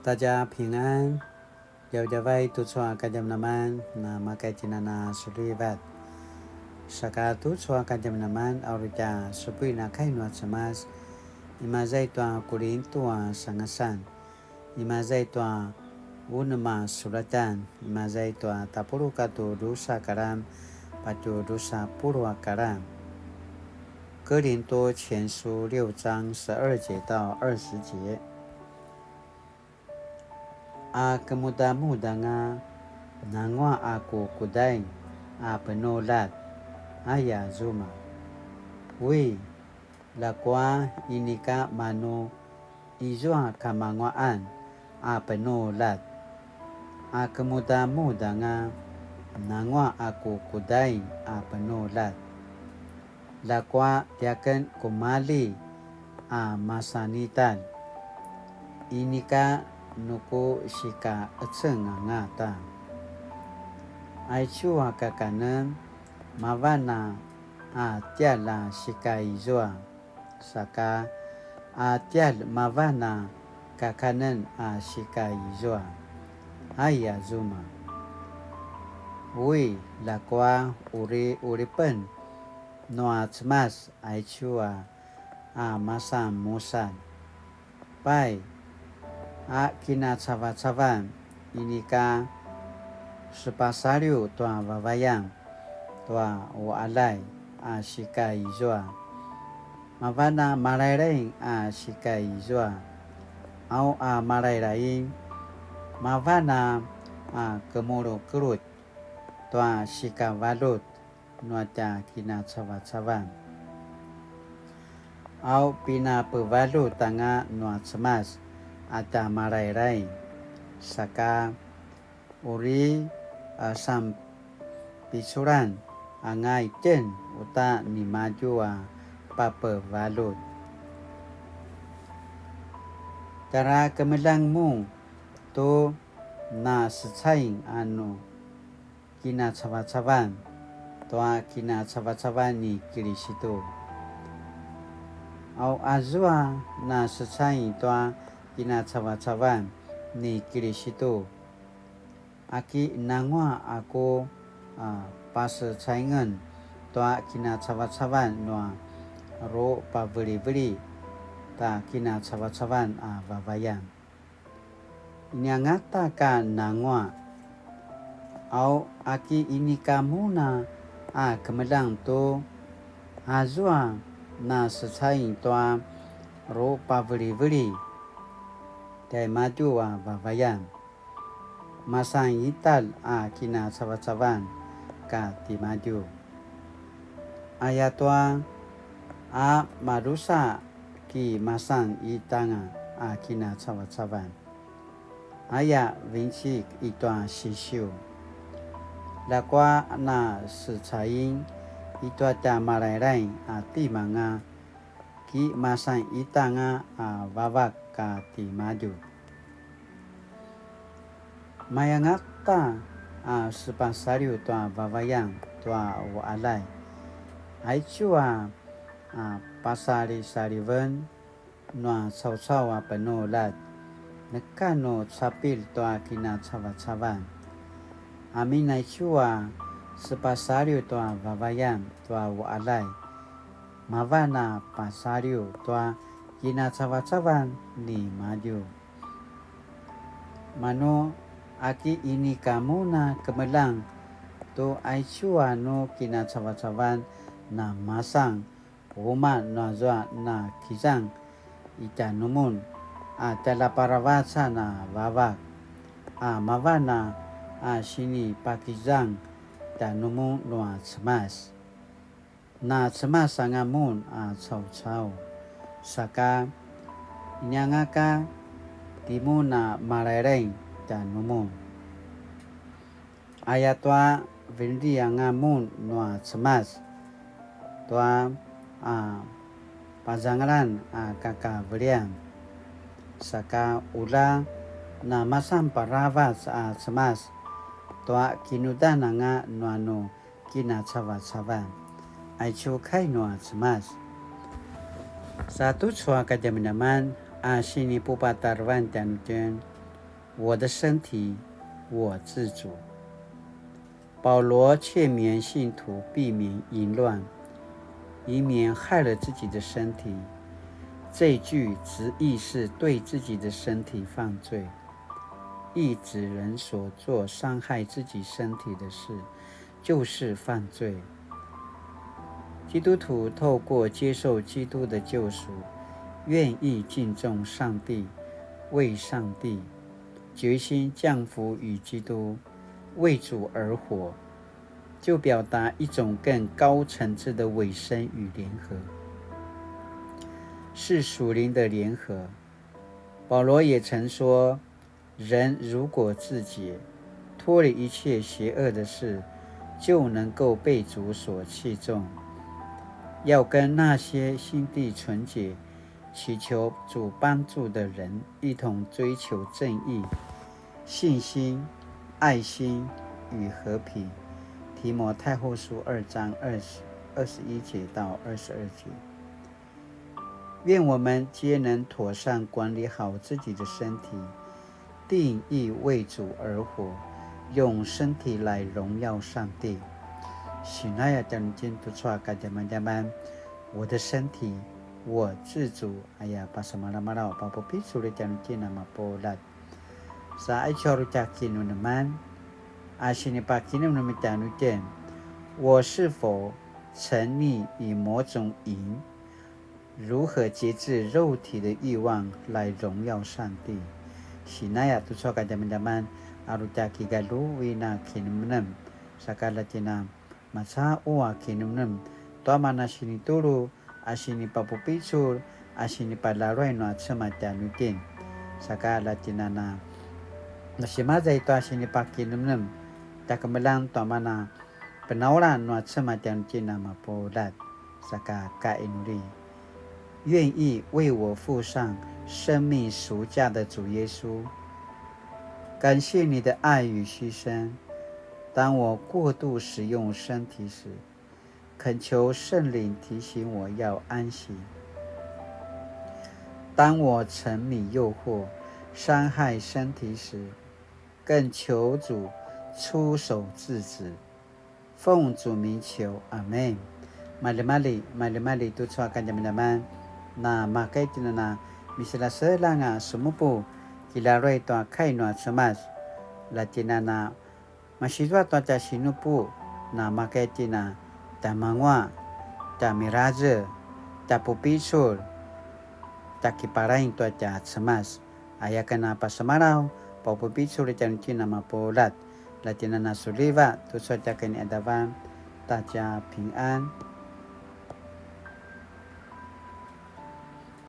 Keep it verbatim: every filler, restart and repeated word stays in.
大家平安, djavadjavay tucu a kadjamadjaman, na makaitjinana sulivat. Saka tucu a kadjamadjaman, a uri tja supuin a kai nua Cemas, imaza i tua Kulintu a sangasan, imaza i tua unem a sulatan, imaza i tua tapuluq katua drusa karam, patje drusa puluq a karam. 哥林多前书六章十二节到二十节。 A kemudamudanga nanguaq a ku kudain a penuljat, aya zuma. Ui, ljakua inika manu izua kamanguaqan a penuljat. A kemudamudanga nanguaq a ku kudain a penuljat. Ljakua tiaken kumalji a masanitalj, inika nu ku sikaqeceng angata. Aicu a kakanen mavan a tjalj a sikaizua, saka a tjalj mavan a kakanen a sikaizua, aya zuma. Ui, ljakua uri qulipen nua Cemas aicu a, a masan musalj. Pai, a kinacavacavan inika sepasaliw tua vavayan tua uqaljay a sikaizua. Mavan a malaylay a sikaizua. Au a malaylay, mavan a, a kemulukelut tua sikavaljut nua tja kinacavacavan. Au pinapevaljut anga nua Cemas a tja malaylay, saka uri a sanpiculan anga itjen uta nimadju a papevaljut. Tjara kemeljang mun tu nasecaing a nu kinacavacavan tua kinacavacavan ni Kilisitu. Au azua nasecaing tua kinacavacavan ni Kilisitu, aki nanguaq a ku, a, pasecaingen tua kinacavacavan nua rupaveliveli ta kinacavacavan a vavayan. Ini angata ka nanguaq. Au aki inika mun a kemeljang tu azua nasecaing tua rupaveliveli tjaimadju a vavayan. Masan italj a kinacavacavan ka timadju. Ayatua a madrusa ki masan itanga a kinacavacavan. Aya vinecik i tua sisiu. Ljakua nasecaing i tua tja malaylay a timanga ki masan itanga a vavak ka timadju. Mayangata a sepasaliw tua vavayan tua uqaljay. Aicu a, a pasalisaliven nua caucau a penuljat, neka nu capil tua kinacavacavan. Amin aicu a sepasaliw tua vavayan tua uqaljay, mavan a pasaliw tua kinacavacavan nimadju. Manu aki inika mun a kemeljang tu aicu a nu kinacavacavan na masan uman nuazua na kizang i tjanumun a tjaljaparavacan a vavak, a mavan a, a sinipakizang tjanumun nua Cemas. Na Cemas anga mun a caucau, saka inianga ka timun a malaylay tjanumun. Ayatua vineli anga mun nua Cemas tua a pazangalan a kakavelian, saka ula na masan paravac a Cemas tua kinudan anga nua nu kinacavacavan. Aicu kai nua Cemas. Sa tucu a kadjamadjaman a sinipupatarevan tjanuitjen, 我的身体，我自主。保罗劝勉信徒避免淫乱，以免害了自己的身体。这句直译是对自己的身体犯罪，意指人所做伤害自己身体的事，就是犯罪。基督徒透过接受基督的救赎，愿意敬重上帝，为上帝决心降服于基督，为主而活，就表达一种更高层次的委身与联合，是属灵的联合。保罗也曾说，人如果自洁，脱离一切邪恶的事，就能够被主所器重。要跟那些心地纯洁、祈求主帮助的人一同追求正义、信心、爱心与和平。提摩太后书二章二十、二十一节到二十二节。愿我们皆能妥善管理好自己的身体，定意为主而活，用身体来荣耀上帝。Sinaya tjanuitjen tucu a kadjamadjaman, 我的身体，我自主。Aya, pasemalamalaw, papupicul tjanuitjen a mapuljat. Sa aicu a uri tja kinemeneman, a sinipakinemenem tjanuitjen, 我是否沉溺于某种瘾，如何节制肉体的欲望来荣耀上帝？Sinaya tucu a kadjamadjaman, a uri tja kigalju ina kinemenem, saka la tjina maca'u a kinemenem, tua mana sinitulu, a sinipapupicul, a sinipalaluay nua Cemas tjanuitjen. Saka la tjinana, na simaza i tua sinipakinemenem, tja kemeljang tua mana penaulan nua Cemas tjanuitjen a mapuljat, saka kainuli. 愿意为我付上生命赎价的主耶稣，感谢你的爱与牺牲。当我过度使用身体时，恳求圣灵提醒我要安息。当我沉迷诱惑、伤害身体时，更求主出手制止。奉主名求，阿们。Maljimalji, maljimalji tucu a kadjamadjaman. Na makaya tjinana, miselaselang a semupu, kilaluay tua kai nua Cemas. La tjinana, masizua tua tja sinupu, na makaya tjina, tja mangua, tja miraze, tja pupicul, tja kiparaing tua tja Cemas. Aya ken a pasemalaw, papupicul tjanuitjen a mapuljat. La tjinana suliva, tucu a tja kiniadavan, ta tja pingan.